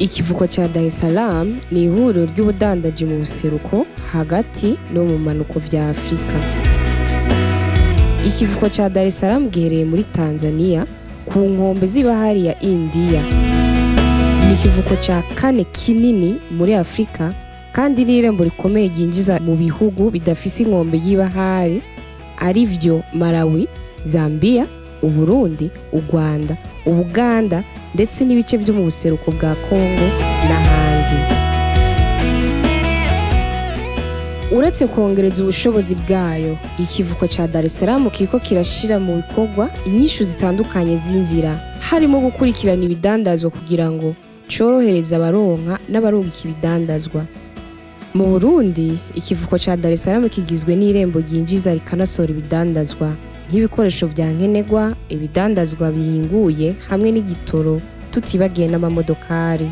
Ikivuko ca Dar es Salaam ni ihuriro ry'ubudandaji mu buseruko, hagati no mu manuko vya Afrika. Ikivuko ca Dar es Salaam giherereye muri Tanzania ku nkombe z'ibahari ya India. Ni ikivuko ca kane kinini muri Afrika kandi n'irembo rikomeye ryinjiza mu bihugu bidafise inkombe y'ibahari, arivyo Malawi, Zambia, Uburundi, u Rwanda, Ubuganda ndetse n'ibice vyo mu buseruko bwa Kongo n'ahandi. Uretse kongereza ubushobozi bwayo, ikivuko ca Dar es Salaam kiriko kirashira mu bikorwa inyishu zitandukanye z'inzira, harimo gukurikirana ibidandazwa kugira ngo corohereze abaronka n'abarungika ibidandazwa. Mu Burundi, ikivuko ca Dar es Salaam kigizwe n'irembo ryinjiza rikanasohora ibidandazwa nk'ibikoresho vya nkenerwa, ibidandazwa bihinguye hamwe n'igitoro, tutibagiye n'amamodokari.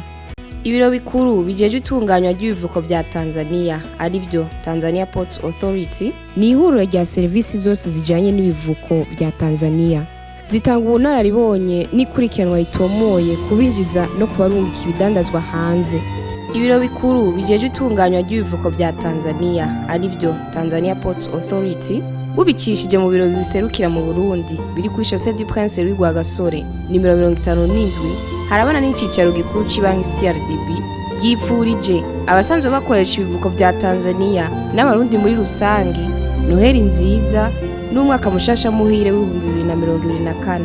Ibiro bikuru bijejwe itunganywa ry'ibivuko vya Tanzania, arivyo Tanzania Ports Authority, ni ihuriro rya serivisi zose zijanye n'ibivuko vya Tanzania. Zitanga ubunararibonye n'ikurikiranwa ritomoye kubinjiza no kubarungika ibidandazwa hanze. Ibiro bikuru bijejwe itunganywa ry'ibivuko vya Tanzania, arivyo Tanzania Ports Authority, bubicishije mu biro bibiserukira mu Burundi biri kuri Chaussée du Prince Louis Rwagasore nimero 57, harabana n'icicaro gikuru c'Ibanki CRDB, ryipfurije abasanzwe bakoresha ibivuko vya Tanzania n'Abarundi muri rusange Noheli nziza n'umwaka mushasha muhire w'2024.